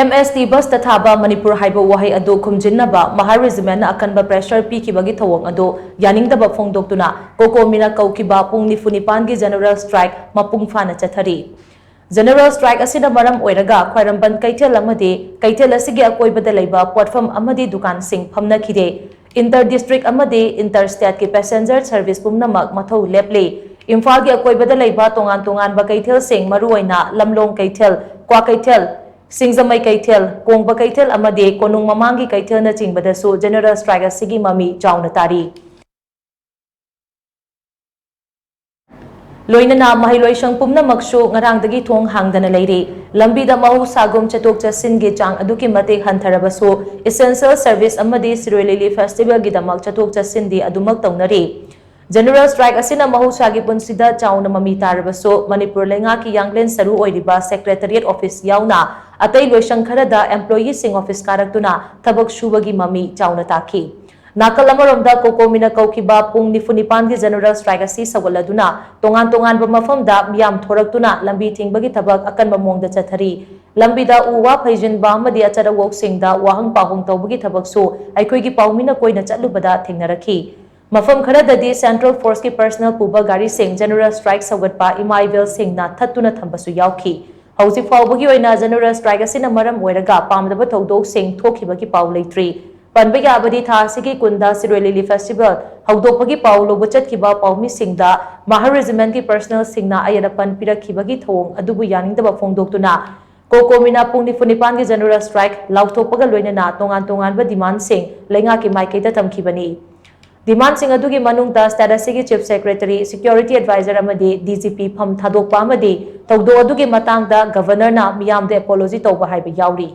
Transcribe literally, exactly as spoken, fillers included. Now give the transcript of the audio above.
M ꯑꯦꯁ T ꯕꯁꯇ ꯊꯥꯕ ꯃꯅꯤꯄꯨꯔ ꯍꯥꯏꯕ ꯋꯥꯍꯩ ꯑꯗꯨ ꯈꯨꯝꯖꯤꯟꯅꯕ ꯃꯍꯥ ꯔꯦꯖꯤꯃꯦꯟꯅ ꯑꯀꯟꯕ pressure ꯄꯤꯈꯤꯕꯒꯤ ꯊꯧꯑꯣꯡ ꯑꯗꯨ ꯌꯥꯅꯤꯡꯗꯕ ꯐꯣꯡꯗꯣꯛꯇꯨꯅ ꯀꯣꯀꯣꯃꯤꯅ ꯀꯧꯈꯤꯕ ꯄꯨꯡ ꯅꯤꯐꯨ ꯅꯤꯄꯥꯟꯒꯤ general strike ꯃꯄꯨꯡ ꯐꯥꯅ ꯆꯠꯊꯔꯤ꯫ General strike ꯑꯁꯤꯅ ꯃꯔꯝ ꯑꯣꯏꯔꯒ ꯈ꯭ꯋꯥꯏꯔꯝꯕꯟ ꯀꯩꯊꯦꯜ ꯑꯃꯗꯤ ꯀꯩꯊꯦꯜ ꯑꯁꯤꯒꯤ ꯑꯀꯣꯏꯕꯗ ꯂꯩꯕ ꯄꯣꯠꯐꯝ ꯑꯃꯗꯤ ꯗꯨꯀꯥꯟꯁꯤꯡ ꯐꯝꯅꯈꯤꯗꯦ꯫ Inter district ꯑꯃꯗꯤ inter stateꯀꯤ passenger service ꯄꯨꯝꯅꯃꯛ ꯃꯊꯧ ꯂꯦꯞꯂꯤ꯫ ꯏꯝꯐꯥꯜꯒꯤ ꯑꯀꯣꯏꯕꯗ ꯂꯩꯕ ꯇꯣꯉꯥꯟ ꯇꯣꯉꯥꯟꯕ ꯀꯩꯊꯦꯜꯁꯤꯡ, ꯃꯔꯨꯑꯣꯏꯅ ꯂꯝꯂꯣꯡ ꯀꯩꯊꯦꯜ, ꯀ꯭ꯋꯥꯀꯩꯊꯦꯜ, ꯁꯤꯡꯖꯃꯩ ꯀꯩꯊꯦꯜ, ꯀꯣꯡꯕ ꯀꯩꯊꯦꯜ ꯑꯃꯗꯤ ꯀꯣꯅꯨꯡ ꯃꯃꯥꯡꯒꯤ ꯀꯩꯊꯦꯜꯅꯆꯤꯡꯕꯗꯁꯨ general strike ꯑꯁꯤꯒꯤ ꯃꯃꯤ ꯆꯥꯎꯅ ꯇꯥꯔꯤ꯫ ꯂꯣꯏꯅꯅ ꯃꯍꯩꯂꯣꯏꯁꯪ ꯄꯨꯝꯅꯃꯛꯁꯨ ꯉꯔꯥꯡꯗꯒꯤ ꯊꯣꯡ ꯍꯥꯡꯗꯅ ꯂꯩꯔꯤ꯫ ꯂꯝꯕꯤꯗ ꯃꯍꯧꯁꯥꯒꯨꯝ ꯆꯠꯊꯣꯛ ꯆꯠꯁꯤꯟꯒꯤ ꯆꯥꯡ ꯑꯗꯨꯛꯀꯤ ꯃꯇꯤꯛ ꯍꯟꯊꯔꯕꯁꯨ, essential service ꯑꯃꯗꯤ ꯁꯤꯔꯣꯏ ꯂꯤꯂꯤ festivalꯒꯤꯗꯃꯛ ꯆꯠꯊꯣꯛ ꯆꯠꯁꯤꯟꯗꯤ ꯑꯗꯨꯃꯛ ꯇꯧꯅꯔꯤ꯫ General strike ꯑꯁꯤꯅ ꯃꯍꯧꯁꯥꯒꯤ ꯄꯨꯟꯁꯤꯗ ꯆꯥꯎꯅ ꯃꯃꯤ ꯇꯥꯔꯕꯁꯨ, ꯃꯅꯤꯄꯨꯔ ꯂꯩꯉꯥꯛꯀꯤ ꯌꯥꯡꯂꯦꯟ ꯁꯔꯨ ꯑꯣꯏꯔꯤꯕ secretariat office ꯌꯥꯎꯅ ꯑꯇꯩ ꯂꯣꯏꯁꯪ ꯈꯔꯗ employeeꯁꯤꯡ office ꯀꯥꯔꯛꯇꯨꯅ ꯊꯕꯛ ꯁꯨꯕꯒꯤ ꯃꯃꯤ ꯆꯥꯎꯅ ꯇꯥꯈꯤ꯫ ꯅꯥꯀꯜ ꯑꯃꯔꯣꯝꯗ, ꯀꯣꯀꯣꯃꯤꯅ ꯀꯧꯈꯤꯕ ꯄꯨꯡ ꯅꯤꯐꯨ ꯅꯤꯄꯥꯟꯒꯤ general strike ꯑꯁꯤ ꯁꯧꯒꯠꯂꯗꯨꯅ ꯇꯣꯉꯥꯟ ꯇꯣꯉꯥꯟꯕ ꯃꯐꯝꯗ ꯃꯤꯌꯥꯝ ꯊꯣꯔꯛꯇꯨꯅ ꯂꯝꯕꯤ ꯊꯤꯡꯕꯒꯤ ꯊꯕꯛ ꯑꯀꯟꯕ ꯃꯑꯣꯡꯗ ꯆꯠꯊꯔꯤ꯫ ꯂꯝꯕꯤꯗ ꯎ ꯋꯥ ꯐꯩꯖꯤꯟꯕ ꯑꯃꯗꯤ ꯑꯆꯠ ꯑꯋꯣꯛꯁꯤꯡꯗ ꯋꯥꯍꯪ ꯄꯥꯎꯍꯪ ꯇꯧꯕꯒꯤ ꯊꯕꯛꯁꯨ ꯑꯩꯈꯣꯏꯒꯤ ꯄꯥꯎꯃꯤꯅ ꯀꯣꯏꯅ ꯆꯠꯂꯨꯕꯗ ꯊꯦꯡꯅꯔꯛꯈꯤ꯫ ꯃꯐꯝ ꯈꯔꯗꯗꯤ central forceꯀꯤ personnel ꯄꯨꯕ ꯒꯥꯔꯤꯁꯤꯡ general strike ꯁꯧꯒꯠꯄ ꯏꯃꯥ ꯏꯕꯦꯜꯁꯤꯡꯅ ꯊꯠꯇꯨꯅ ꯊꯝꯕꯁꯨ ꯌꯥꯎꯈꯤ꯫ ꯍꯧꯖꯤꯛ ꯐꯥꯎꯕꯒꯤ ꯑꯣꯏꯅ general strike ꯑꯁꯤꯅ ꯃꯔꯝ ꯑꯣꯏꯔꯒ ꯄꯥꯝꯗꯕ ꯊꯧꯗꯣꯛꯁꯤꯡ ꯊꯣꯛꯈꯤꯕꯒꯤ ꯄꯥꯎ ꯂꯩꯇ꯭ꯔꯤ꯫ ꯄꯟꯕ ꯌꯥꯕꯗꯤ, ꯊꯥ ꯑꯁꯤꯒꯤ ꯀꯨꯟꯗ ꯁꯤꯔꯣꯏ ꯂꯤꯂꯤ festival ꯍꯧꯗꯣꯛꯄꯒꯤ ꯄꯥꯎ ꯂꯧꯕ ꯆꯠꯈꯤꯕ ꯄꯥꯎꯃꯤꯁꯤꯡꯗ ꯃꯍꯥ ꯔꯦꯖꯤꯃꯦꯟꯒꯤ personnelꯁꯤꯡꯅ ꯑꯌꯦꯠ ꯑꯄꯟ ꯄꯤꯔꯛꯈꯤꯕꯒꯤ ꯊꯧꯑꯣꯡ ꯑꯗꯨꯕꯨ ꯌꯥꯅꯤꯡꯗꯕ ꯐꯣꯡꯗꯣꯛꯇꯨꯅ ꯀꯣꯀꯣꯃꯤꯅ ꯄꯨꯡ ꯅꯤꯐꯨ ꯅꯤꯄꯥꯟꯒꯤ general strike ꯂꯥꯎꯊꯣꯛꯄꯒ ꯂꯣꯏꯅꯅ ꯇꯣꯉꯥꯟ ꯇꯣꯉꯥꯟꯕ demandꯁꯤꯡ ꯂꯩꯉꯥꯛꯀꯤ ꯃꯥꯏꯀꯩꯗ ꯊꯝꯈꯤꯕꯅꯤ꯫ Demandꯁꯤꯡ ꯑꯗꯨꯒꯤ ꯃꯅꯨꯡꯗ state ꯑꯁꯤꯒꯤ chief secretary, security adviser ꯑꯃꯗꯤ D G P ꯐꯝ ꯊꯥꯗꯣꯛꯄ ꯑꯃꯗꯤ ꯊꯧꯗꯣꯛ ꯑꯗꯨꯒꯤ ꯃꯇꯥꯡꯗ governorꯅ ꯃꯤꯌꯥꯝꯗ apology ꯇꯧꯕ ꯍꯥꯏꯕ ꯌꯥꯎꯔꯤ꯫